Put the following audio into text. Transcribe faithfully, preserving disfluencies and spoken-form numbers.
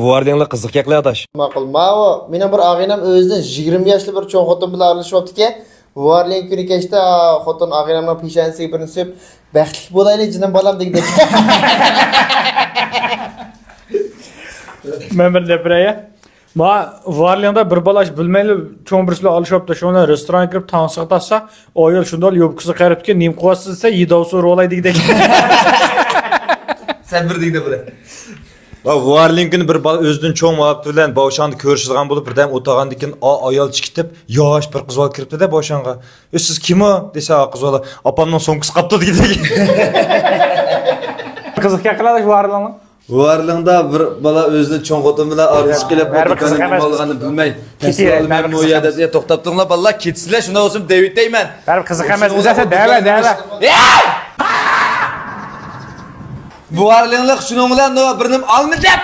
ۋارلىڭلار قىزىق گەپلەر ئاداش. ماقۇل. ماۋۇ مېنىڭ بىر ئاغىنەم ئۆزىدىن يىگىرمە ياشلىق بىر چوڭ خوتۇن بىلەن ئارىلىشىۋاپتىكەن. ۋارلىڭ كۈنى كەچتە خوتۇن ئاغىنەمنىڭ پېشانىسىگە بىرنى سۈرۈپ، بەختلىك بولايلى جېنىم بالام دېگۈدەك. مەن بىر دەپ بېرەي. ما ۋارلىڭدا بىر بالا ئىش بىلمەيلا چوڭ بىرسى بىلەن ئالىشىۋاپتۇ. شۇنىڭ بىلەن رېستورانغا كىرىپ تاڭسىغا تارتسا، ئايال شۇنداق يوپكىسىغا قاراپتىكەن، نېمە قىلىۋاتىسىز دېسە، يېداۋسۇ رولەي دېگۈدەك. سەن بىر دېگىنە بىلە. ۋارلىڭ كۈنى بىر بالا ئۆزىدىن چوڭ مۇھەببىتى بىلەن باۋشاڭدا كۆرۈشىدىغان بولۇپ، بىردەم ئولتۇرغاندىن كېيىن، ئا-، ئايال چىقىپ، ياش بىر قىز بالا كىرىپتۇ-دە باۋشاڭغا. «ئە، سىز كىم ئۇ؟» دېسە، ئا قىز بالا، «ئاپامنىڭ سومكىسى قاپتۇ» دېگۈدەك. قىزىق گەپ قىلىۋاتىش ۋارلىڭنىڭ. ۋارلىڭدا بىر بالا ئۆزىنى چوڭ خوتۇن بىلەن ئارىلىشىپ كېلىپ، بۇ بەرىبىر دۇكاننىڭ قىزىق نېمە ئەمەس. ئالغانلىقىنى بىلمەي، كېتىۋېرىڭ، تەسلىم ئالماي بەرىبىر مۇ قىزىق يەردە ئەمەس. دېسە، توختاپ تۇرۇڭلار، بالىلار، كېتىسىلەر، شۇنداق بولسۇن دەۋېتەيمەن. بەرىبىر قىزىق ئەمەس. ئىزدەسە دەۋە، دەۋە. ياي! بۇ ۋارلىڭلىق شۇنىڭ بىلەن نو بىرنىم ئالما دەپ.